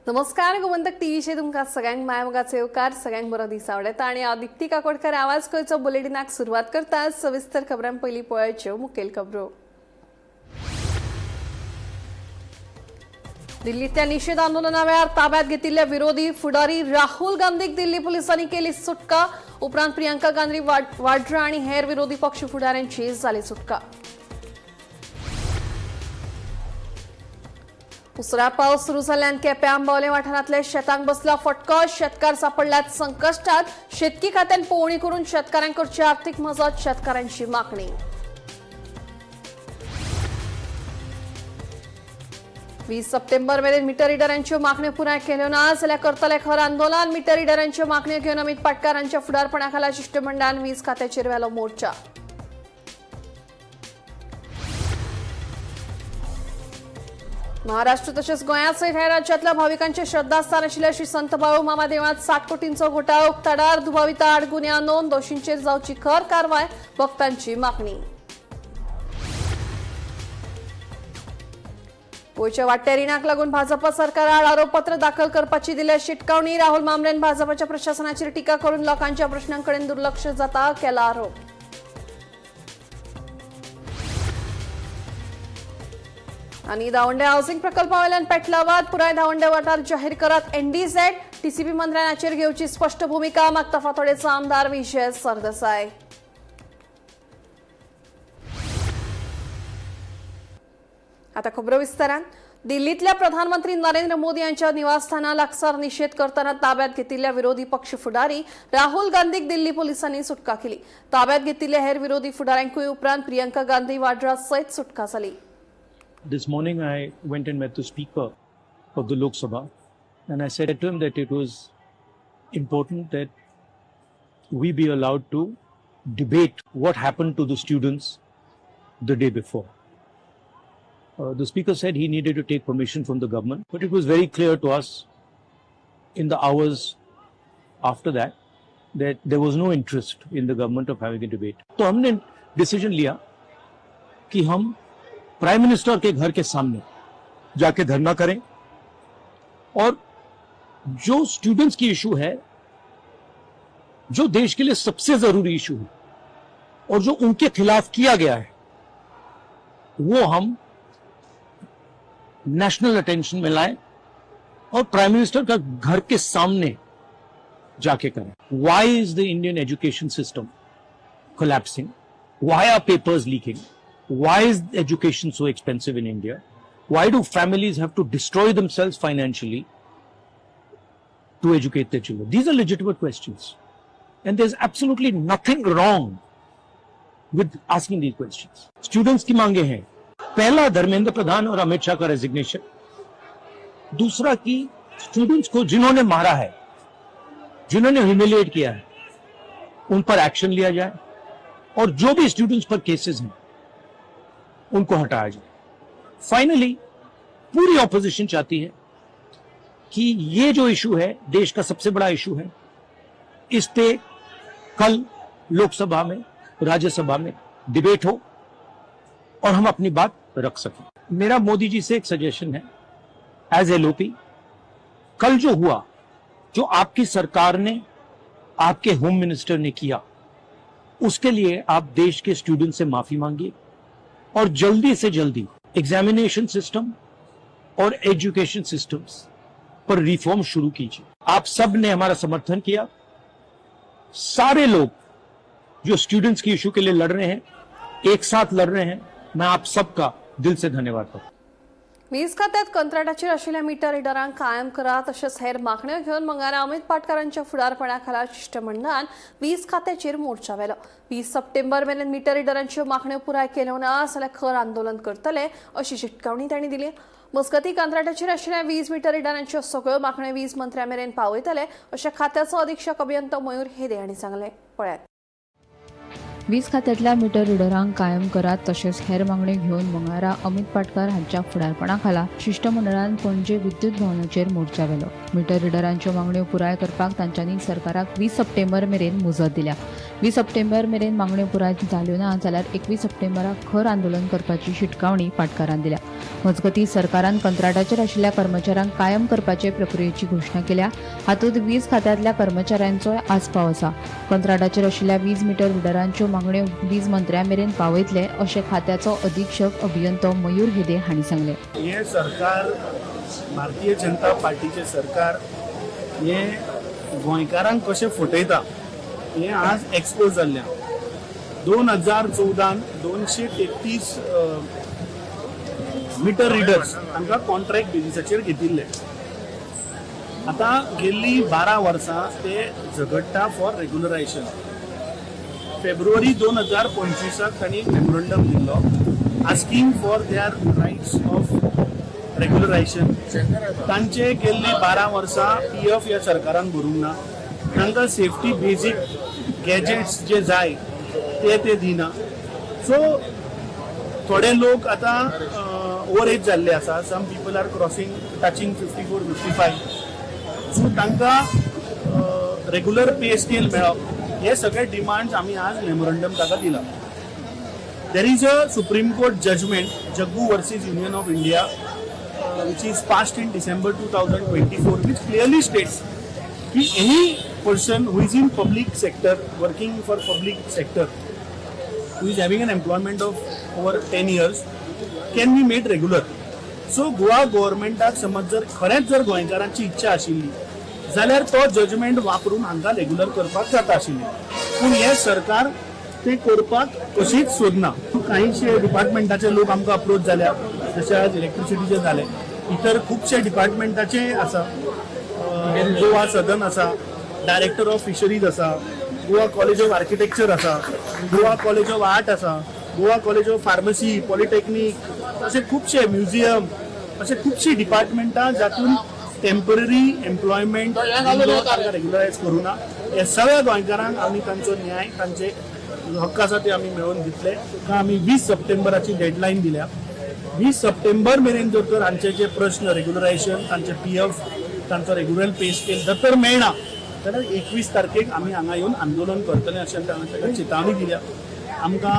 नमस्कार, गोमंतक टीव्हीचेर तुमकां सगळ्यांक मायमोगाचो येवकार. सगळ्यांक बरो दीस आवडटा आनी हांव दिप्ती काकोडकर आवाज गोंयचो बुलेटिनाक सुरवात करता. सविस्तर खबरां पयलीं पळोवच्यो मुखेल खबरो. दिल्लींतल्या निशेध आंदोलना वेळार ताब्यात घेतिल्ल्या विरोधी फुडारी राहुल गांधीक दिल्ली पुलिसांनी केली सुटका. उपरांत प्रियंका गांधी वाड्रा आनी हेर विरोधी पक्ष फुडाऱ्यांची जाली सुटका. उसरा पावस सुरू जाल्ल्यान केप्यां आंबावले वाठारांतल्या शेतांक बसला फटको. शेतकार सापडल्यात संकश्टात. शेतकी खात्यान पळोवणी करून शेतकाऱ्यांक करची आर्थिक मजत, शेतकाऱ्यांची मागणी. 20 सप्टेंबर मेरेन मिटर रिडरांच्यो मागण्यो पुराय केल्यो ना जाल्यार करतले खर आंदोलन. मिटर रिडरांच्यो मागण्यो घेवन अमित पाटकार हांच्या फुडारपणाखाला शिश्टमंडळान वीज खात्याचेर व्हेलो मोर्चा. महाराष्ट्र तसेच गोंयांत सयत हेर राज्यांतल्या भाविकांचे श्रद्धास्थान आशिल्ल्या श्री संत बाळू मामा देवळांत 60 कोटींचो घोटाळो उक्ताडार. दुबाविता आड गुन्यांव नोंद, दोशींचेर जावची खर कारवाय, भक्तांची मागणी. गोंयच्या वाडट्या रिणाक लागून भाजप सरकाराआड आरोपपत्र दाखल करपाची दिल्या शिटकावणी. राहुल मामरेन भाजपाच्या प्रशासनाचेर टिका करून लोकांच्या प्रश्नांकडेन दुर्लक्ष जाता केला आरोप. आनी धावंडे हावसिंग प्रकल्पावेल्यान पेटला वाद. पुराय धावंडे वाठार जाहीर करात एनडीझेड. टीसीपी मंत्र्यान हाचेर घेवची स्पश्ट भुमिका, मागता फातोडेचो आमदार विजय सरदेसाय. आता खबरो विस्तारान. दिल्लीतल्या प्रधानमंत्री नरेंद्र मोदी यांच्या निवासस्थाना लागसार निषेध करताना ताब्यात घेतिल्ल्या विरोधी पक्ष फुडारी राहुल गांधीक दिल्ली पोलिसांनी सुटका केली. ताब्यात घेतिल्ल्या हेर विरोधी फुडाऱ्यांकूय उपरांत प्रियंका गांधी वाड्रा सयत सुटका जाली. This morning I went and met the Speaker of the Lok Sabha, and I said to him that it was important that we be allowed to debate what happened to the students the day before. The Speaker said he needed to take permission from the government, but it was very clear to us in the hours after that that there was no interest in the government of having a debate. तो हमने decision लिया कि हम prime minister K घर K सामने जाके धरना करें और जो स्टूडेंट्स की इशू है, जो देश के लिए सबसे जरूरी इशू है और जो उनके खिलाफ किया गया है, वो हम नेशनल अटेंशन में लाएं और प्राइम मिनिस्टर का घर के सामने जाके करें. Why is the Indian education system collapsing? Why are papers leaking? Why is education so expensive in India? Why do families have to destroy themselves financially to educate their children? These are legitimate questions. And there's absolutely nothing wrong with asking these questions. Students की मांगे हैं. पहला, धर्मेंद्र प्रधान और अमित शाह का resignation. दूसरा कि students को जिन्होंने मारा है, जिन्होंने ह्यूमिलिएट किया है, उन पर एक्शन लिया जाए और जो भी स्टूडेंट्स पर केसेस हैं उनको हटाया जाए. फाइनली, पूरी ऑपोजिशन चाहती है कि ये जो इशू है, देश का सबसे बड़ा इशू है, इस पे कल लोकसभा में, राज्यसभा में डिबेट हो और हम अपनी बात रख सकें. मेरा मोदी जी से एक सजेशन है एज एलओपी. कल जो हुआ, जो आपकी सरकार ने, आपके होम मिनिस्टर ने किया, उसके लिए आप देश के स्टूडेंट से माफी मांगिए और जल्दी से जल्दी एग्जामिनेशन सिस्टम और एजुकेशन सिस्टम्स पर रिफॉर्म शुरू कीजिए. आप सब ने हमारा समर्थन किया. सारे लोग जो स्टूडेंट्स की इशू के लिए लड़ रहे हैं, एक साथ लड़ रहे हैं, मैं आप सबका दिल से धन्यवाद करता हूं. वीज खात्यात कंत्राटाचेर आशिल्ल्या मिटर रिडरांक कायम करा तशेंच हेर मागण्यो घेवन मंगळारा अमित पाटकारांच्या फुडारपणाखाला शिश्टमंडळान वीज खात्याचेर मोर्चा व्हेलो. 20 सप्टेंबर मेरेन मिटर रिडरांच्यो मागण्यो पुराय केल्यो ना जाल्यार खर आंदोलन करतले अशी शिटकावणी तांणी दिली. मजगतीं, कंत्राटाचेर आशिल्ल्या वीज मिटर रिडरांच्यो सगळ्यो मागण्यो वीज मंत्र्या मेरेन पावयतले अशें खात्याचो अधीक्षक अभियंतो मयूर हेदे हांणी सांगलें. पळयात. वीज खात्यांतल्या मिटर रिडरांक कायम करात तशेंच हेर मागण्यो घेवन मंगळारा अमित पाटकार हांच्या फुडारपणा खाला शिश्टमंडळान पणजे विद्युत भवनाचेर मोर्चा व्हेलो. मिटर रिडरांच्यो मागण्यो पुराय करपाक तांच्यांनी सरकाराक 20 सप्टेंबर मेरेन मुजत दिल्या. 20 सप्टेंबर मेरेन मागण्यो पुराय जाल्यो ना जाल्यार 21 सप्टेंबराक खर आंदोलन करपाची शिटकावणी पाटकारान दिल्या. मजगतीं सरकारान कंत्राटाचेर आशिल्ल्या कर्मचाऱ्यांक कायम करपाचे प्रक्रियेची घोशणा केल्या. हातूंत वीज खात्यांतल्या कर्मचाऱ्यांचोय आस्पाव आसा. कंत्राटाचेर आशिल्ल्या वीज मिटर रिडरांच्यो मागण्यो वीज मंत्र्या मेरेन पावयतले अशें खात्याचो अधीक्षक अभियंतो मयूर हेदे हांणी सांगलें. हे सरकार, भारतीय जनता पार्टीचें सरकार हे गोंयकारांक कशें फटयता हें आज एक्सपोज जाल्लें. 2014 233 मिटर रिडर्स तांकां कॉन्ट्रॅक्ट बेजिसाचेर घेतिल्ले. आतां गेल्ली 12 वर्सां ते झगडटा फॉर रेगुलरायझेशन. फेब्रुवारी 2025 तांणी एक मेमोरंडम दिल्लो asking for their rights of regularisation. तांचे गेल्ली 12 वर्सां पी एफ ह्या सरकारान भरूंक ना. तांकां सेफ्टी बेजीक गॅजेट्स जे जाय ते ते दिना. सो थोडे लोक आतां ओवर एज जाल्ले आसा. Some people are crossing, touching 54, 55. So तांकां रेगुलर पे स्केल मेळप हे सगळे डिमांड्स आमी आज मेमोरंडम ताका दिला. There is a Supreme Court judgment, Jaggu versus Union of India, which is passed in December 2024, which clearly states ki any person who is in public sector, working for public sector, who is having an employment of over 10 years, can be made regular. So Goa गव्हर्मेंटाक समज जर खरेंच जर गोंयकारांची इच्छा आशिल्ली जाल्यार तो judgement वापरून हांकां रेगुलर करपाक जाता आशिल्लें, पूण हें सरकार तें करपाक कशीच सोदना. कांयशे डिपार्टमेंटाचे लोक आमकां अप्रोच जाल्या, जशे आज इलेक्ट्रिसिटीचे जाले, इतर खुबशे डिपार्टमेंटाचे आसा. गोवा सदन आसा, डायरेक्टर ऑफ फिशरीज आसा, गोवा कॉलेज ऑफ आर्किटेक्चर आसा, गोवा कॉलेज ऑफ आर्ट आसा, Goa college of pharmacy, polytechnic, असे खुबशे म्युझियम, असे खुबशीं डिपार्टमेंटां जातून टेम्पररी एम्प्लॉयमेंट रेग्युलरायज करूं ना. हे सगळ्या गोंयकारांक आमी तांचो न्याय, तांचे हक्क आसा ते आमी मेळोवन दितले. ताका आमी 20 सप्टेंबराची डेडलायन दिल्या. 20 सप्टेंबर मेरेन जर तर हांचे जे प्रश्न, रेग्युलरायझेशन, तांचे पी एफ, तांचो रेग्युलर पे स्केल जर तर मेळना जाल्यार 21 तारखेक आमी हांगा येवन आंदोलन करतले अशें तांकां चितावणी दिल्या. आमकां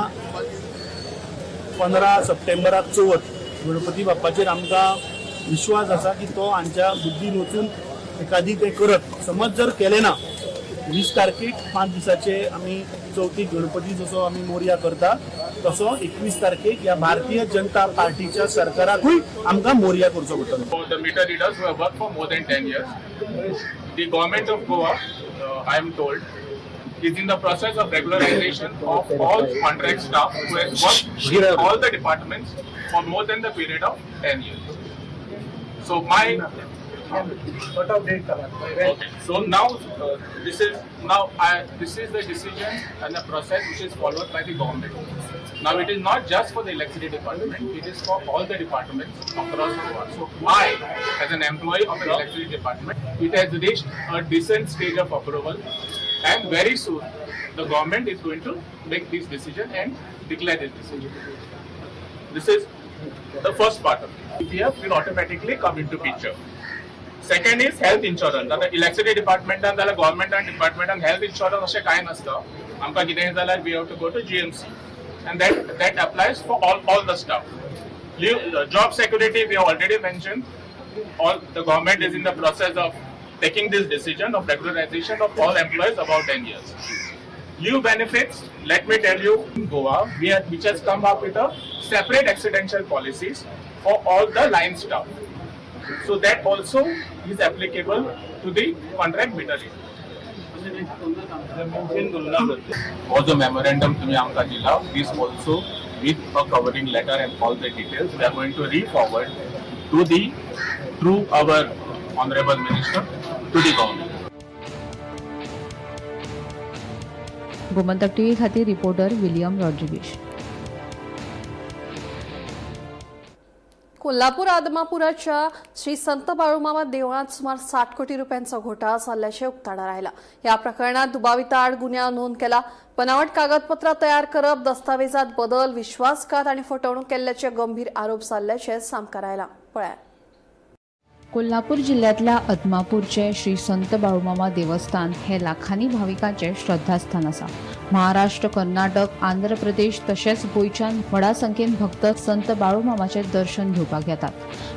15 सप्टेंबराक चवथ, गणपती बाप्पाचेर आमकां विश्वास आसा की तो हांच्या बुद्दीन वचून एकादी तें करत. समज जर केलें ना, 20 तारखेक 5 दिसाचे आमी चवथीक गणपती जसो आमी मोरया करता तसो 21 तारखेक ह्या भारतीय जनता पार्टीच्या सरकाराकूय आमकां मोरया करचो पडटलो. For the meter readers who have worked for more than 10 years, the government of Goa, I am told, is in the process of regularization of all contract staff who has worked in all the departments for more than the period of 10 years. So my Okay. So now this is the decision and the process which is followed by the government. Now it is not just for the electricity department; it is for all the departments across Goa. So I, as an employee of the electricity department, it has reached a decent stage of approval, and very soon the government is going to make this decision and declare this decision. This is the first part of it. PF will automatically come into picture. Second is health insurance. आतां electricity डिपार्टमेंटान जाल्यार गव्हर्मेंटान डिपार्टमेंटान health insurance अशें कांय नासता. आमकां कितेंय जाल्यार we have to go to GMC and that applies for all the staff. Job security we have already mentioned. All the government is in the process of taking this decision of regularization of all employees about 10 years. Leave benefits, let me tell you, in Goa, we have, which has come up with a separate accidental policies for all the line staff. So that also is applicable to the contract meter reader. हो जो memorandum तुम्ही आमकां दिला, this also with a covering letter and all the details, we are going to re-forward to the through our honorable minister to the government. Gomantak TV खातीर reporter William रॉड्रिगेश. Kolhapur आदमापुराच्या Shri संत बाळूमामा देवळात सुमार 60 कोटी रुपयांचा घोटाळा झाल्याचे उक्ताडार आयला. या प्रकरणात दुबाविताआड गुन्यांव नोंद केला. बनावट कागदपत्रां तयार करप, दस्तावेजात बदल, विश्वासघात आणि फटवणूक केल्ल्याचे गंभीर आरोप जाल्ल्याचे सामकार आयला. पळयात. कोल्हापूर जिल्ल्यांतल्या अदमापूरचे श्री संत बाळूमामा देवस्थान हे लाखांनी भाविकांचे श्रद्धास्थान आसा. महाराष्ट्र, कर्नाटक, आंध्र प्रदेश तशेंच गोंयच्यान व्हडा संख्येन भक्त संत बाळूमामाचें दर्शन घेवपाक येतात.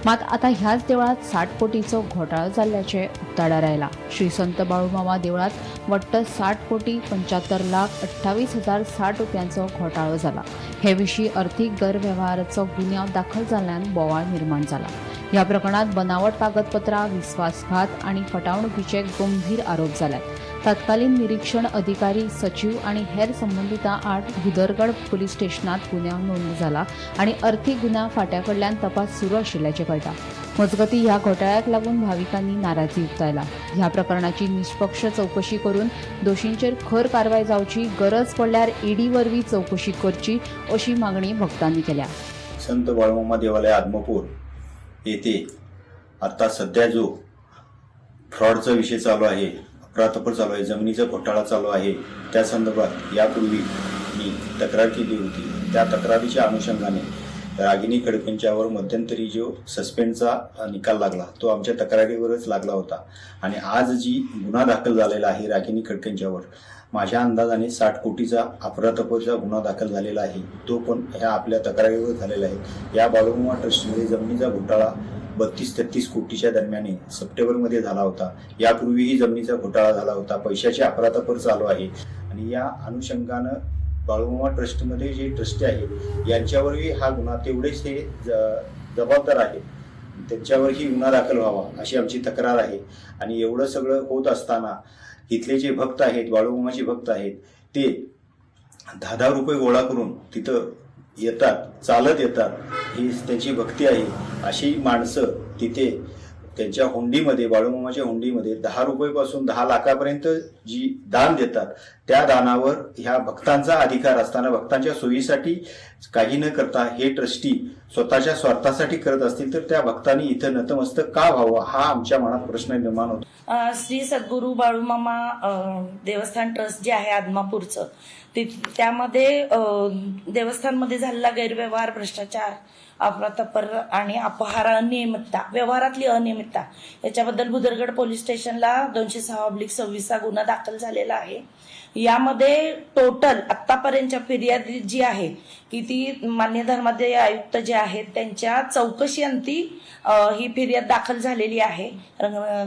मात आतां ह्याच देवळांत 60 कोटीचो घोटाळो जाल्ल्याचें उक्ताडार आयला. श्री संत बाळूमामा देवळांत वट्ट 60 कोटी 75 लाख 28 हजार 60 रुपयांचो घोटाळो जाला. हे विशीं अर्थीक गैरवेव्हाराचो गुन्यांव दाखल जाल्ल्यान बोवाळ निर्माण जाला. ह्या प्रकरणात बनावट कागदपत्रां, विस्वासघात आनी फटावणुकीचे गंभीर आरोप जाल्यात. तत्कालीन निरीक्षण अधिकारी, सचीव आनी हेर संबंदितां आड भुदरगड पुलीस स्टेशनात गुन्यांव नोंद जाला आनी अर्थीक गुन्यांव फांट्या कडल्यान तपास सुरू आशिल्ल्याचें कळटा. मजगतीं, ह्या घोटाळ्याक लागून भाविकांनी नाराजी उक्तायला. ह्या प्रकरणाची निष्पक्ष चवकशी करून दोशींचेर खर कारवाय जावची, गरज पडल्यार ईडी वरवीं चवकशी करची अशी मागणी भक्तांनी केल्या. संत बाळूमामा देवालय आदमापूर येथे आता सध्या जो फ्रॉडचा विषय चालू आहे, अफरातफर चालू आहे, जमिनीचा घोटाळा चालू आहे, त्या संदर्भात यापूर्वी मी तक्रार केली होती. त्या तक्रारीच्या अनुषंगाने रागिनी खडकेंच्यावर मध्यंतरी जो सस्पेंडचा निकाल लागला तो आमच्या तक्रारीवरच लागला होता. आणि आज जी गुन्हा दाखल झालेला आहे रागिनी खडकेंच्यावर, माझ्या अंदाजाने 60 कोटीचा अफरातफरचा गुन्हा दाखल झालेला आहे, तो पण ह्या आपल्या तक्रारीवर झालेला आहे. या बाळूमामा ट्रस्टमध्ये जमिनीचा घोटाळा 32-33 कोटीच्या दरम्याने सप्टेंबरमध्ये झाला होता. यापूर्वीही जमिनीचा घोटाळा झाला होता. पैशाची अफरातफर चालू आहे आणि या अनुषंगानं बाळूमामा ट्रस्टमध्ये जे ट्रस्टी आहेत यांच्यावरही हा गुन्हा तेवढेच हे जबाबदार आहेत, त्यांच्यावरही गुन्हा दाखल व्हावा अशी आमची तक्रार आहे. आणि एवढं सगळं होत असताना इथले जे भक्त आहेत, बाळूमामाचे भक्त आहेत, ते 10-10 रुपये गोळा करून तिथं येतात, चालत येतात, ही त्यांची भक्ती आहे. अशी माणसं तिथे त्यांच्या हुंडीमध्ये, बाळूमामाच्या हुंडीमध्ये 10 रुपयेपासून 10 लाखापर्यंत जी दान देतात, त्या दानावर ह्या भक्तांचा अधिकार असताना भक्तांच्या सोयीसाठी काही न करता हे ट्रस्टी स्वतःच्या स्वार्थासाठी करत असतील तर त्या भक्तांनी इथं नतमस्तक का व्हावं, हा आमच्या मनात प्रश्न निर्माण होतो. श्री सद्गुरू बाळूमामा देवस्थान ट्रस्ट जे आहे आदमापूरचं, ते त्यामध्ये देवस्थानमध्ये झालेला गैरव्यवहार, भ्रष्टाचार, अफरातफर आणि अपहार, अनियमितता, व्यवहारातली अनियमितता याच्याबद्दल भुदरगड पोलीस स्टेशनला 206/26 हा गुन्हा दाखल झालेला आहे. यामध्ये टोटल आत्तापर्यंतच्या फिर्यादी जी आहे की ती मान्य धर्मादाय आयुक्त जे आहेत त्यांच्या चौकशी अंती ही फिर्याद दाखल झालेली आहे.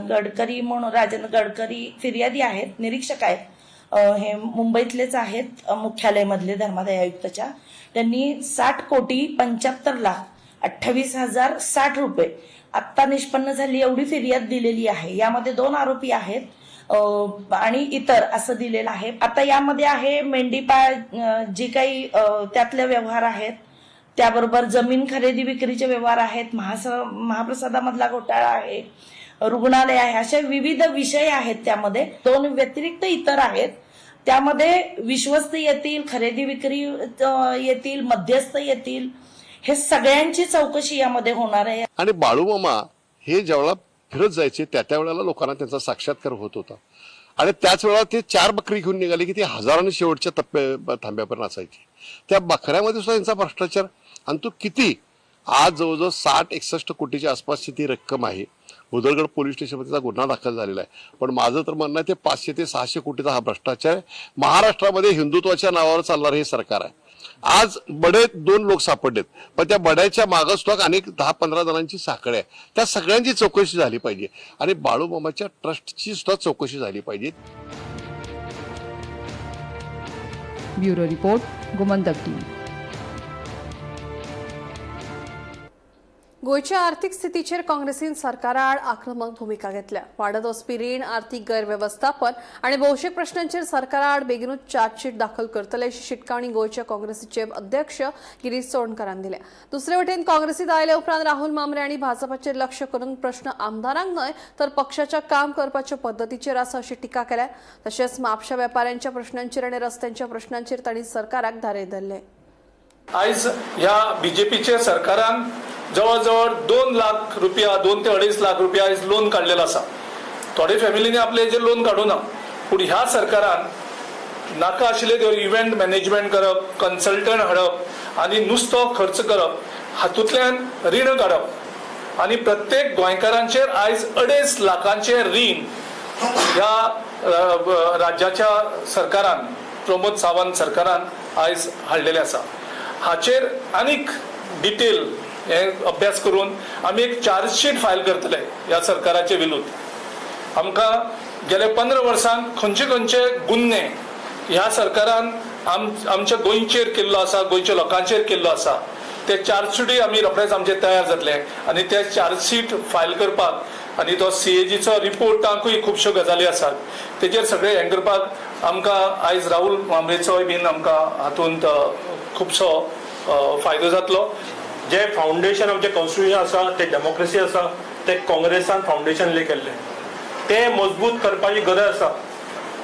गडकरी म्हणून, राजेंद्र गडकरी फिर्यादी आहेत, निरीक्षक आहेत. हे मुंबईतलेच आहेत, मुख्यालयमधले धर्मादाय आयुक्ताच्या. त्यांनी 60 कोटी 75 लाख 28 हजार 60 रुपये आत्ता निष्पन्न झाली एवढी फिर्याद दिलेली आहे. यामध्ये दोन आरोपी आहेत आणि इतर असं दिलेलं आहे. आता यामध्ये आहे मेंढीपाळ जी काही त्यातले व्यवहार आहेत, त्याबरोबर जमीन खरेदी विक्रीचे व्यवहार आहेत, महाप्रसादामधला घोटाळा आहे, रुग्णालय आहे, अशा विविध विषय आहेत. त्यामध्ये दोन व्यतिरिक्त इतर आहेत. त्यामध्ये विश्वस्त येतील, खरेदी विक्री येतील, मध्यस्थ येतील, हे सगळ्यांची चौकशी यामध्ये होणार आहे. आणि बाळूमामा हे ज्यावेळेला फिरत जायचे त्या त्या वेळेला लोकांना त्यांचा साक्षात्कार होत होता आणि त्याच वेळेला ते चार बकरी घेऊन निघाले की ते हजारांनी शेवटच्या टप्प्या थांब्यापर्यंत असायची. त्या बकऱ्यामध्ये सुद्धा यांचा भ्रष्टाचार आणि तो किती, आज जवळजवळ 60-61 कोटीच्या आसपासची ती रक्कम आहे. भुदरगड पोलीस स्टेशनमध्ये त्याचा गुन्हा दाखल झालेला आहे. पण माझं तर म्हणणं आहे ते 500 ते 600 कोटीचा हा भ्रष्टाचार आहे. महाराष्ट्रामध्ये हिंदुत्वाच्या नावावर चालणारं हे सरकार आहे. आज बडे दोन लोक सापडलेत, पण त्या बड्याच्या मागं सुद्धा अनेक 10-15 जणांची साखळी आहे. त्या सगळ्यांची चौकशी झाली पाहिजे आणि बाळूमामाच्या ट्रस्टची सुद्धा चौकशी झाली पाहिजे. Bureau report, Gomantak TV. गोंयच्या आर्थिक स्थितीचेर काँग्रेसीन सरकाराआड आक्रमक भुमिका घेतल्या. वाडत वचपी रीण, आर्थिक गैरवेवस्थापन आनी भौशीक प्रश्नांचेर सरकाराआड बेगिनूच चार्जशीट दाखल करतले अशी शिटकावणी गोंयच्या काँग्रेसीचे अध्यक्ष गिरीश चोडणकारान दिल्या. दुसरे वटेन काँग्रेसीत आयले उपरांत राहुल मामरे आनी भाजपाचेर लक्ष करून प्रश्न आमदारांक न्हय तर पक्षाच्या काम करपाच्या पद्दतीचेर आसा अशी टिका केल्या. तशेंच म्हापशा वेपाऱ्यांच्या प्रश्नांचेर आनी रस्त्यांच्या प्रश्नांचेर तांणी सरकाराक धारेर धरले. आयज ह्या बीजेपीच्या सरकारान जवळ जवळ 2 लाख रुपया, 2 ते अडीच लाख रुपया आयज लोन काडलेलो आसा. थोडे फॅमिलीनी आपले हेजेर लोन काडूं ना, पूण ह्या सरकारान नाका आशिल्ले त्यो इव्हेंट मॅनेजमेंट करप, कन्सल्टंट हाडप आनी नुस्तो खर्च करप, हातूंतल्यान रीण काडप. आनी प्रत्येक गोंयकारांचेर आयज 2.5 लाखांचें रीण ह्या राज्याच्या सरकारान, प्रमोद सावंत सरकारान आयज हाडलेलें आसा. हाचेर आनीक डिटेल हे अभ्यास करून आमी एक चार्जशीट फायल करतले ह्या सरकाराचे विरुद्ध. आमकां गेले 15 वर्सांक खंयचे खंयचे गुन्हे ह्या सरकारान आमच्या गोंयचेर केल्लो आसा, गोंयच्या लोकांचेर केल्लो आसा, ते चार्जशीटूय आमी रोखडेच आमचे तयार जातले आनी ते चार्जशीट फायल करपाक आनी तो सीएजीचो रिपोर्टाकूय खुबश्यो गजाली आसात तेजेर सगळें हें करपाक आमकां आयज राहुल मामरेचोय बीन आमकां हातूंत खुबसो फायदो जातलो. जे फावंडेशन आमचें कॉन्स्टिट्युशन आसा ते डेमोक्रेसी आसा, ते काँग्रेसान फावंडेशन ले केल्लें, तें मजबूत करपाची गरज आसा.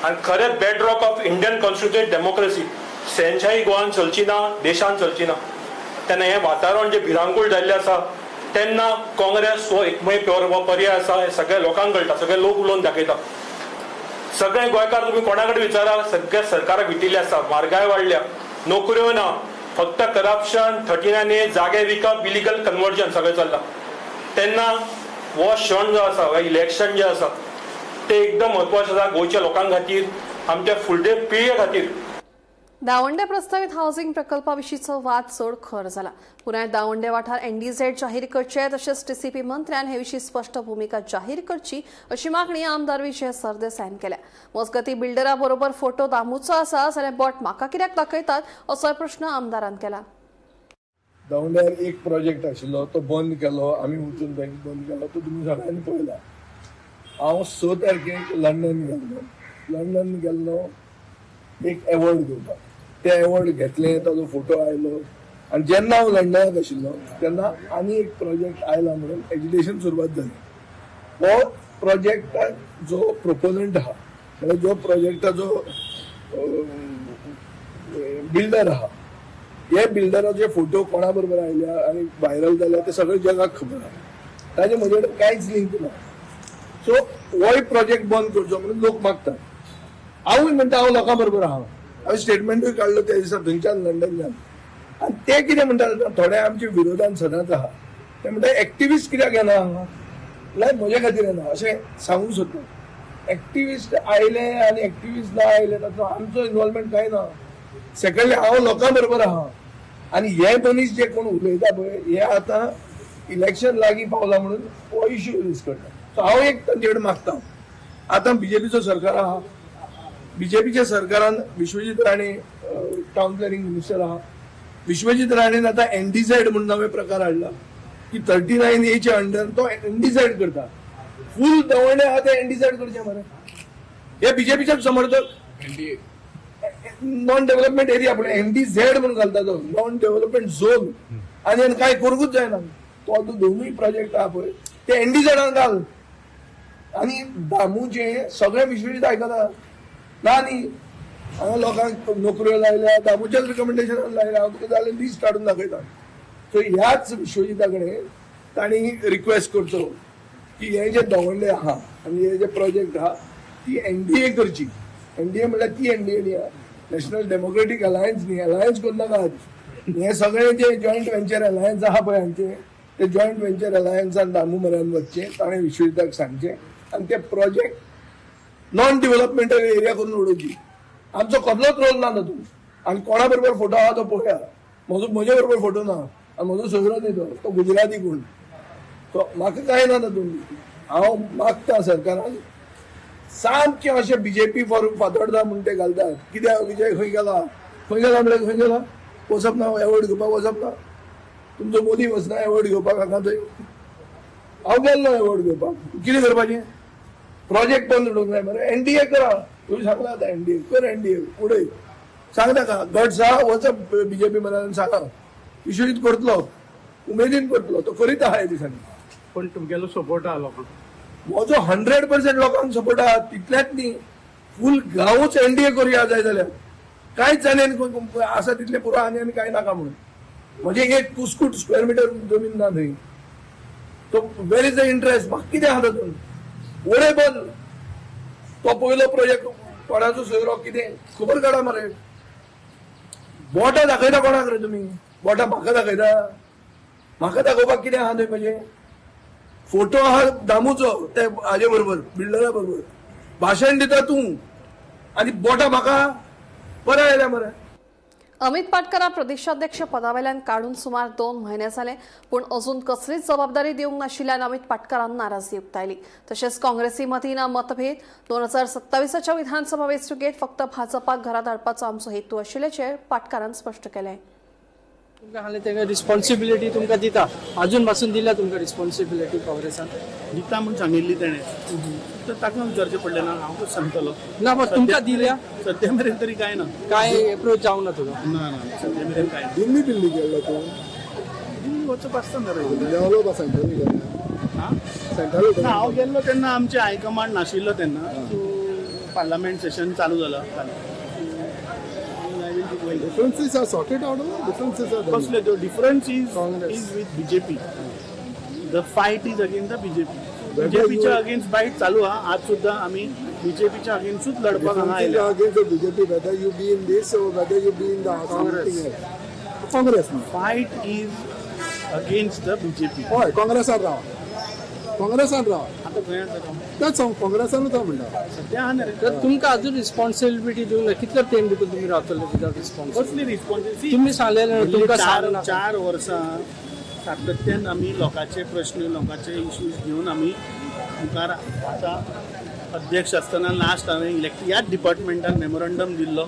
आनी खरें bedrock of Indian constitution democracy, शहनशाही गोवान चलची ना, देशान चलची ना. तेन्ना हें वातावरण जें भिरांकूळ जाल्लें आसा तेन्ना काँग्रेस हो एकमेव प्योर हो पर्याय आसा हें सगळ्या लोकांक कळटा. सगळे लोक उलोवन दाखयता. सगळे गोंयकार तुमी कोणा कडेन विचारा, सगळ्या सरकाराक विटिल्ले आसा. म्हारगाय वाडल्या, नोकऱ्यो ना, फक्त करप्शन, 39A, जागे विकप, इलिगल कन्वर्जन सगळें चल्लां. तेन्ना हो क्षण जो आसा, हो इलेक्शन जें आसा तें एकदम म्हत्वाचें आसा गोंयच्या लोकां खातीर, आमच्या फुडले पिळगे खातीर. दावंडे प्रस्तावित हाऊसिंग प्रकल्पाविशींचो वाद चड खर जाला. पुराय दावंडे वाठार एनडीझेड जाहीर करचे, तशेंच टीसीपी मंत्र्यान हे विशीं स्पश्ट भुमिका जाहीर करची अशी मागणी आमदार विजय सरदेसायान केल्या. मजगती बिल्डरा बरोबर फोटो दामूचो आसा जाल्यार बोट म्हाका कित्याक दाखयतात असोय प्रश्न आमदारान केला. दावंड्यार एक प्रोजेक्ट आशिल्लो तो बंद केलो आमी, वचून बँक बंद केलो, तो तुमी सगळ्यांनी पळयला. हांव 6 तारखेक लंडन गेल्लो. लंडन गेल्लो एक एवॉर्ड घेवपाक. ते एवॉर्ड घेतले, ताजो फोटो आयलो. आनी जेन्ना हांव लंडनाक आशिल्लो तेन्ना आनी एक प्रोजेक्ट आयला म्हणून एजिटेशन सुरवात जाली. हो प्रोजेक्टाक जो प्रोपोनंट आहा, म्हळ्यार जो प्रोजेक्टाचो बिल्डर आहा, हे बिल्डराचे फोटो कोणा बरोबर आयल्या आनी व्हायरल जाल्या ते सगळे जगाक खबर आहा. ताजे म्हजे कडेन कांयच लिंक ना. सो होय प्रोजेक्ट बंद करचो म्हणून लोक मागतात. हांवूय म्हणटा, हांव लोकां बरोबर आहा. हांवें स्टेटमेंटूय काडलो त्या दिसा थंयच्यान, लंडनच्यान. आनी ते कितें म्हणटात, थोडे आमचे विरोधान सदांच आहा, ते म्हणटा एक्टिविस्ट कित्याक येना हांगा? म्हळ्यार म्हजे खातीर येना अशें सांगूंक सोदता. एक्टिविस्ट आयले आनी एक्टिविस्ट ना आयले ताचो आमचो इन्वॉल्वमेंट कांय ना. सेकंडली, हांव लोकां बरोबर आहा. आनी हे मनीस जे कोण उलयता पळय, हे आतां इलेक्शन लागीं पावला म्हणून हो इश्यू रेज करता. सो हांव एक तांचे कडेन मागता, आतां बीजेपीचो सरकार आहा. बीजेपीच्या सरकारान Vishwajit Rane town planning minister आहा. विश्वजीत राणेन आतां एनडीझेड म्हणून नवे प्रकार हाडला की 39Aच्या अंडर तो एनडीझेड करता. फूल दवंडे आहा ते एनडीझेड करचे मरे. हे बीजेपीचे समर्थक नॉन डेव्हलपमेंट एरिया, पूण एनडीझेड म्हणून घालता तो नॉन डेव्हलपमेंट झोन. आनी आनी काय करूंकूच जायना. तो आतां दोनूय प्रोजेक्ट आहा पळय ते एनडीझेडान घाल. आनी दामूचे सगळे विश्वजीत आयकता ना न्ही. हांगा लोकांक नोकऱ्यो लायल्या दामूच्याच रिकमेंडेशनान लायल्या. हांव तुका जाल्यार लिस्ट काडून दाखयता. सो ह्याच विश्वजिता कडेन तांणी रिक्वेस्ट करचो की हे जे दवरले आहा आनी हे जे प्रोजेक्ट आहा ती एनडीए करची. एनडीए म्हणल्यार ती एनडीए न्ही, नॅशनल डेमोक्रेटीक अलायन्स न्ही. अलायन्स करूं नाकात. हे सगळे जे जॉयंट वेंचर अलायन्स आहा पळय हांचे, ते जॉयंट वेंचर अलायन्सान दामू म्हऱ्यान वचचें, ताणें विश्वजिताक सांगचें आनी ते प्रोजेक्ट नॉन डेव्हलपमेंटल एरिया करून उडोवची. आमचो कसलोच रोल ना तातूंत. आनी कोणा बरोबर फोटो आहा तो पळया. म्हजो म्हजे बरोबर फोटो ना आनी म्हजो सोयरो न्ही तो, तो गुजराती कोण तो. म्हाका कांय ना तातूंत. हांव मागता सरकारान, सामकें अशें बीजेपी फॉर फातोर्डा म्हूण ते घालतात. कित्याक विजय खंय गेला, खंय गेला म्हळ्यार खंय गेला? वचप ना एवॉर्ड घेवपाक? वचप ना? तुमचो मोदी वचना एवॉर्ड घेवपाक हांगा थंय? हांव गेल्लो एवॉर्ड घेवपाक. कितें करपाचें? प्रोजेक्ट बंद उडोवंक जाय मरे. एनडीए करा. तुमी सांगला आतां एनडीए कर, एनडीए उडय. सांग ताका गट्स आहा, वचप बीजेपी मनान सांगा. विश्वजीत करतलो, उमेदीन करतलो, तो करीत आहा ह्या दिसांनी. पण तुमगेलो सपोर्ट आहा लोकांक? म्हजो 100% लोकांक सपोर्ट आहा. तितलेंच न्ही, फूल गांवूच एनडीए करुया जाय जाल्यार. कांयच आनी आसा तितलें पुरो, आनी आनी कांय नाका म्हणून. म्हणजे एक कुस्कूट स्क्वेअर मिटर जमीन ना थंय. तो where is the interest? म्हाका कितें आहा तातूंत? वडे बंद तो पयलो प्रोजेक्ट कोणाचो सोयरो कितें खबर काडा मरे. बोटां दाखयता कोणाक रे तुमी? बोटां म्हाका दाखयता? म्हाका दाखोवपाक कितें आहा थंय? म्हणजे फोटो आहा दामूचो ते हाजे बरोबर, बिल्डरा बरोबर भाशण दिता तूं आनी बोटां म्हाका बरें आयलें मरे. अमित पाटकरां प्रदेशाध्यक्ष पदावेल्यान काडून सुमार 2 म्हयने जाले, पूण अजून कसलीच जबाबदारी दिवंक नाशिल्ल्यान अमित पाटकरान नाराजी उक्तायली. तशेंच काँग्रेसी मदीं ना मतभेद. 2027च्या विधानसभा वेंचणुकेत फक्त भाजपाक घरा धाडपाचो आमचो हेतू आशिल्ल्याचें पाटकारान स्पश्ट केलें. तुमकां सांगलें तांकां रिस्पॉन्सिबिलिटी तुमकां दिता, अजून पासून दिल्या तुमकां रिस्पॉन्सिबिलिटी काँग्रेसान दिता म्हूण सांगिल्ली तेणें, तर ताका विचारचें पडलें ना, हांव कसो सांगतलो. ना, पण तुमकां दिल्या सद्या मेरेन तरी काय ना, काय एप्रोच जावंक ना तुका? ना ना, सद्या मेरेन काय ना. दिल्ली दिल्ली गेल्लो तूं? दिल्ली वचप आसता ना रेगुलर. देंवलो सांगताली हां सांगतालो ना, हांव गेल्लो तेन्ना आमचे हायकमांड नाशिल्लो तेन्ना, पार्लमेंट सेशन चालू जाला. Differences are sorted out. Differences are कसले त्यो difference is Congress is with BJP. The fight is against the BJP. बीजेपीच्या अगेन्स्ट फायट चालू आहा. आज सुद्दां आमी बीजेपीच्या अगेन्स्टूच लढपाक हांगा आयल्या. Against the BJP, whether you be in this or whether you be in the Congress. Congress fight is against the BJP. हय, काँग्रेसान राव, काँग्रेसान राव. आतां खंय आसा तो? तेच हांव काँग्रेसानूच हांव म्हणटा. सद्या आहा न्ही रे. तर तुमकां अजून रिस्पॉन्सिबिलिटी दिवंक ना, कितलो तेंप भितर तुमी रावतले विदाउट रिस्पॉन्सिबिलिटी? कसली रिस्पॉन्सिबिलिटी? तुमी सांगलेलें तुमकां 4 वर्सां सातत्यान आमी लोकांचे प्रश्न, लोकांचे इश्यूज घेवन आमी मुखार आतां अध्यक्ष आसतना लास्ट हांवें ह्याच डिपार्टमेंटान मेमोरंडम दिल्लो.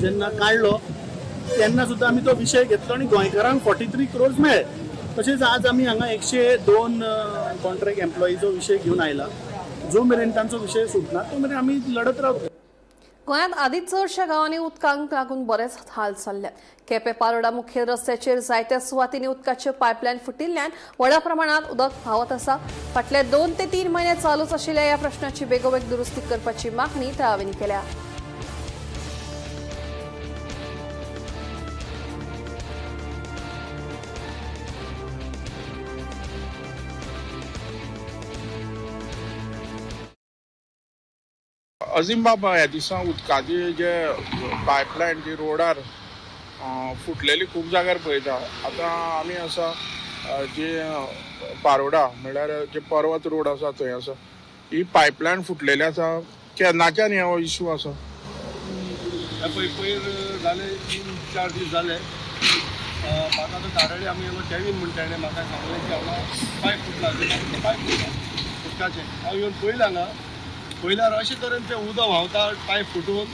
जेन्ना काडलो तेन्ना सुद्दां आमी तो विशय घेतलो आनी गोंयकारांक 43 क्रोर्स मेळ्ळे. तशेंच आज आमी हांगा 102 कॉन्ट्रॅक्ट एम्प्लॉईचो विशय घेवन आयला. जो मेरेन तांचो विशय सुटना तो मेरेन आमी लढत रावतले. गोंयांत आदींच चडश्या गांवांनी उदकांक लागून बरेच हाल चल्ल्यात. केपें पारोडा मुखेल रस्त्याचेर जायत्या सुवातींनी उदकाच्यो पायपलायन फुटिल्ल्यान व्हडा प्रमाणांत उदक व्हांवत आसा. फाटले 2 ते 3 म्हयने चालूच आशिल्ल्या ह्या प्रश्नाची बेगोबेग दुरुस्ती करपाची मागणी थळाव्यांनी केल्या. अजीम बाबा, ह्या दिसा उदकाची जे पायपलायन जी रोडार फुटलेली खूब जाग्यार पळयता. आतां आमी आसा जी पारोडा म्हणल्यार जे पर्वत रोड आसा थंय आसा, ही पायपलायन फुटलेली आसा. केन्नाच्यान हो इशू आसा? पळय पयर जाले 3-4 दीस जाले. म्हाका आतां धाराळी आमी येयलो केवीन म्हणटा, तेणें म्हाका सांगलें की हांगा पायप फुटला, पायप फुटला उदकाचें. हांव येवन पळयलें हांगा, पळयल्यार अशे तरेन तें उदक व्हांवता पायप फुटून.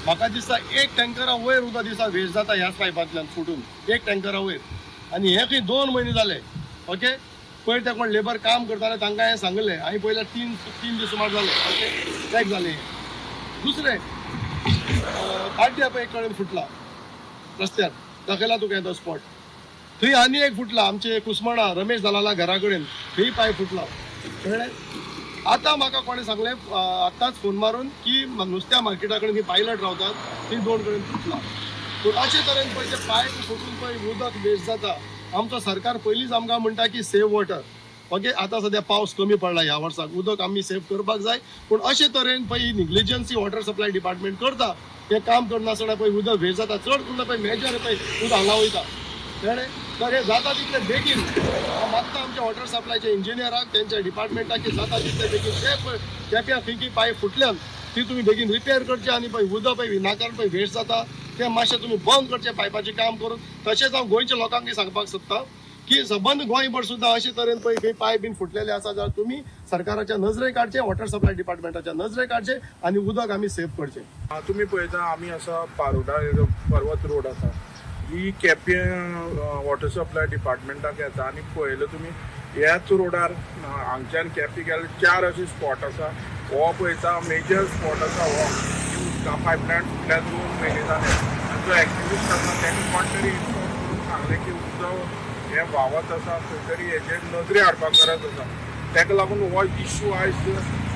म्हाका दिसता एक टँकरा वयर उदक दिसता वेस्ट जाता ह्याच पायपांतल्यान फुटून, एक टँकरा वयर. आनी हे खंय 2 म्हयने जाले. ओके, पयर ते कोण लेबर काम करताले तांकां हांवें सांगलें, हांवें पळयल्यार 3 दीस सुमार जाले. ओके, पॅक जालें. दुसरें पाड्ड्या पळय एक कडेन फुटला रस्त्यार, दाखयला तुका तो स्पॉट. थंय आनी एक फुटला आमचे कुसमणा रमेश दलाला घरा कडेन, थंय पायप फुटला. कळ्ळें? आतां म्हाका कोणें सांगलें आत्तांच फोन मारून की नुस्त्या मार्केटा कडेन पायलट रावतात ती 2 कडेन फुटला. पूण अशे तरेन पळय ते पायप फुटून पळय उदक वेस्ट जाता. आमचो सरकार पयलींच आमकां म्हणटा की सेव वॉटर. ओके, आतां सद्या पावस कमी पडला ह्या वर्साक, उदक आमी सेव करपाक जाय. पूण अशे तरेन पळय निग्लिजन्सी वॉटर सप्लाय डिपार्टमेंट करता, तें काम करनासतना पळय उदक वेस्ट जाता. चड करून पळय मेजर पळय उदक हांगा वयता. कळ्ळें? तर हे जाता तितले बेगीन हांव मागता आमच्या वॉटर सप्लायच्या इंजिनियराक, तेंच्या डिपार्टमेंटाक की जाता तितले बेगीन ते पळय केप्यां खंय खंय पायप फुटल्यान ती तुमी बेगीन रिपेर करचे आनी पळय उदक पळय विनाकारण पळय वेस्ट जाता तें मातशें तुमी बंद करचें पायपाचें काम करून. तशेंच हांव गोंयच्या लोकांकय सांगपाक सोदता की सबंद गोंयभर सुद्दां अशे तरेन पळय खंय पायप बीन फुटलेले आसा जाल्यार तुमी सरकाराच्या नजरेक काडचें, वॉटर सप्लाय डिपार्टमेंटाच्या नजरेक काडचें आनी उदक आमी सेव करचें. तुमी पळयता आमी आसा पारोडा पर्वत रोड आसा, ही केपें वॉटर सप्लाय डिपार्टमेंटाक येता. आनी पळयलें तुमी ह्याच रोडार हांगच्यान केपें गेल्यार 4 अशे स्पॉट आसा. हो पळयता मेजर स्पॉट आसा हो, उदका पायपलायन फुटल्यार 2 म्हयने जाले. आनी जो एक्टिविस्ट आसा तेणें कोण तरी इन्फॉर्म करून सांगलें की उदक हें व्हांवत आसा, खंय तरी हेजेर नजरे हाडपाक गरज आसा. ताका लागून हो इशू आयज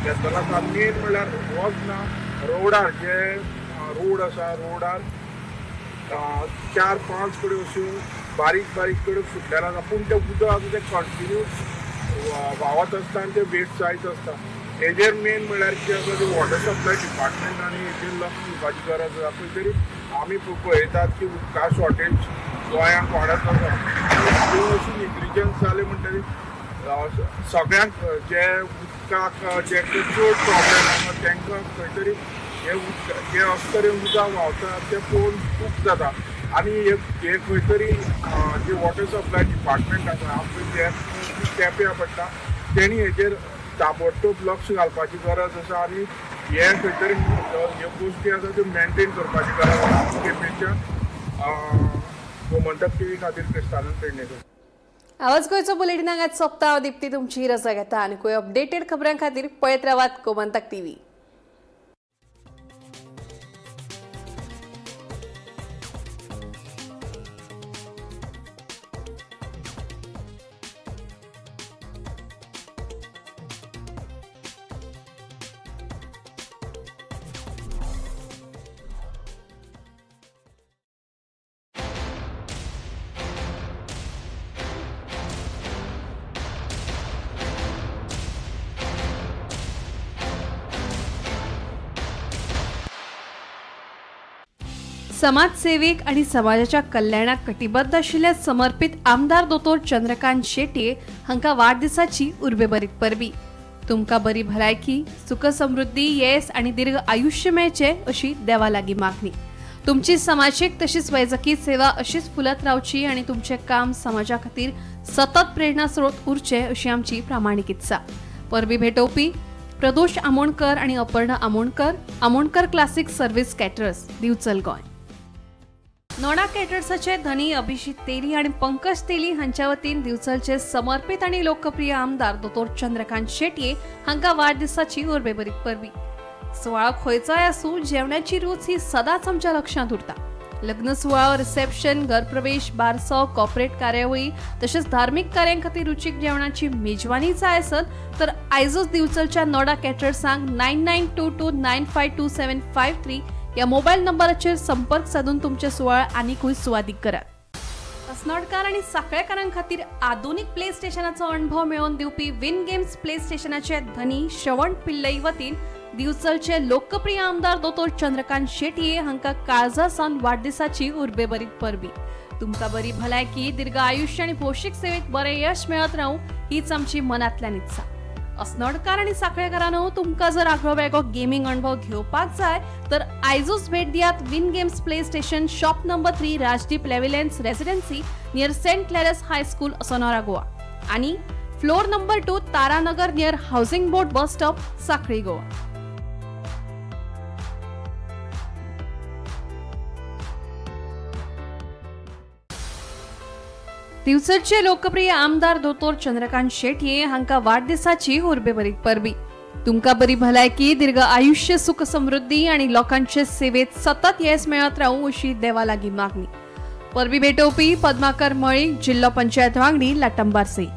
घेतलेलो आसा. मेन म्हणल्यार होच ना, रोडार जे रोड आसा रोडार 4-5 कडेन अश्यो बारीक बारीक कडेन फुटलेले आसा. पूण तें उदक आसा तें कंटिन्यूस व्हांवत आसता आनी तें वेस्ट जायत आसता. हेजेर मेन म्हणल्यार कितें आसा तें वॉटर सप्लाय डिपार्टमेंट आनी हेजेर लक्ष दिवपाची गरज आसा. खंय तरी आमी पळयतात की उदका शॉर्टेज गोंयांत वाडत आसा. अशी निग्लिजन्स जालें म्हणटकीर सगळ्यांक जे उदकाक जे चड प्रॉब्लेम आसा तांकां खंय तरी हे उदक जे अशें तरेन उदक व्हांवता तें पळोवन खूब जाता. आनी हे खंय तरी जे वॉटर सप्लाय डिपार्टमेंट आसा आमकां जे केप्यां पडटा तेणी हेजेर ताबडतोब लक्ष घालपाची गरज आसा आनी हे खंय तरी ह्यो गोश्टी आसा त्यो मेनटेन करपाची गरज आसा. केपेंच्या गोमंतक टीव्ही खातीर क्रिस्तानंद पेडणेकर. आवाज गोंयचो बुलेटिन हांगाच सोंपता. हांव दीप्ती तुमची रजा घेता आनी खंय अपडेटेड खबरां खातीर पळयत रावात गोमंतक टीव्ही. समाजसेवेक आनी समाजाच्या कल्याणाक कटिबद्ध आशिल्ल्या समर्पित आमदार दोतोर चंद्रकांत शेट्ये हांकां वाडदिसाची उर्बेभरीत परबी. तुमकां बरी भलायकी, सुख समृद्धी, येस आनी दीर्घ आयुश्य मेळचें अशी देवा लागीं मागणी. तुमची समाजीक तशीच वैजकी सेवा अशीच फुलत रावची आनी तुमचें काम समाजा खातीर सतत प्रेरणा स्रोत उरचें अशी आमची प्रामाणीक इत्सा. परबी भेटोवपी प्रदोष आमोणकर आनी Aparna Amonkar, Amonkar classic service caterers, Divchal Goa. Nona केटर्साचे धनी अभिजीत तेली आनी पंकज तेली हांच्या वतीन दिवचलचे समर्पित आनी लोकप्रिय आमदार दोतोर चंद्रकांत शेट्ये हांकां वाडदिसाची उर्बेभरीत परबी. सुवाळो खंयचोय आसूं, जेवणाची रूच ही सदांच आमच्या लक्षांत उरता. लग्न सुवाळो, रिसेप्शन, घरप्रवेश, बारसो, कॉर्पोरेट कार्यावळी तशेंच धार्मीक कार्यां खातीर रुचीक जेवणाची मेजवानी जाय आसत तर आयजूच दिवचलच्या नोडा कॅटर्सांक 9922952753 ह्या मोबायल नंबराचेर संपर्क साधून तुमचे सुवाळ आनीकूय सुवादीक करात. अस्नोडकार आनी साखळेकारां खातीर आधुनीक प्ले स्टेशनाचो अणभव मेळोवन दिवपी विन गेम्स प्ले स्टेशनाचे धनी श्रवण पिल्लई वतीन दिवचलचे लोकप्रिय आमदार दोतोर चंद्रकांत शेट्ये हांकां काळजा सावन वाडदिसाची उर्बेभरीत परबी. तुमकां बरी भलायकी, दीर्घ आयुश्य आनी भौशीक सेवेत बरें यश मेळत रावूं हीच आमची मनांतल्यान इत्सा. अस्नोडकार आनी साखळेकारांनो, तुमकां जर आगळो वेगळो गेमींग अणभव घेवपाक जाय तर आयजूच भेट दियात Win Games play station, shop number 3, Rajdeep Levilands residency, near Saint Clare's high school, Assonora, Goa आनी floor number 2, Taranagar, near housing board bus stop, Sanquelim, Goa. दिवचलचे लोकप्रिय आमदार दोतोर चंद्रकांत शेट्ये हांकां वाडदिसाची उर्बेभरीत परबी. तुमकां बरी भलायकी, दीर्घ आयुश्य, सुख समृद्धी आनी लोकांचे सेवेत सतत येस मेळत रावूं अशी देवा लागीं मागणी. परबी भेटोवपी पद्माकर मळीक, जिल्लो पंचायत वांगडी, लाटंबारसी.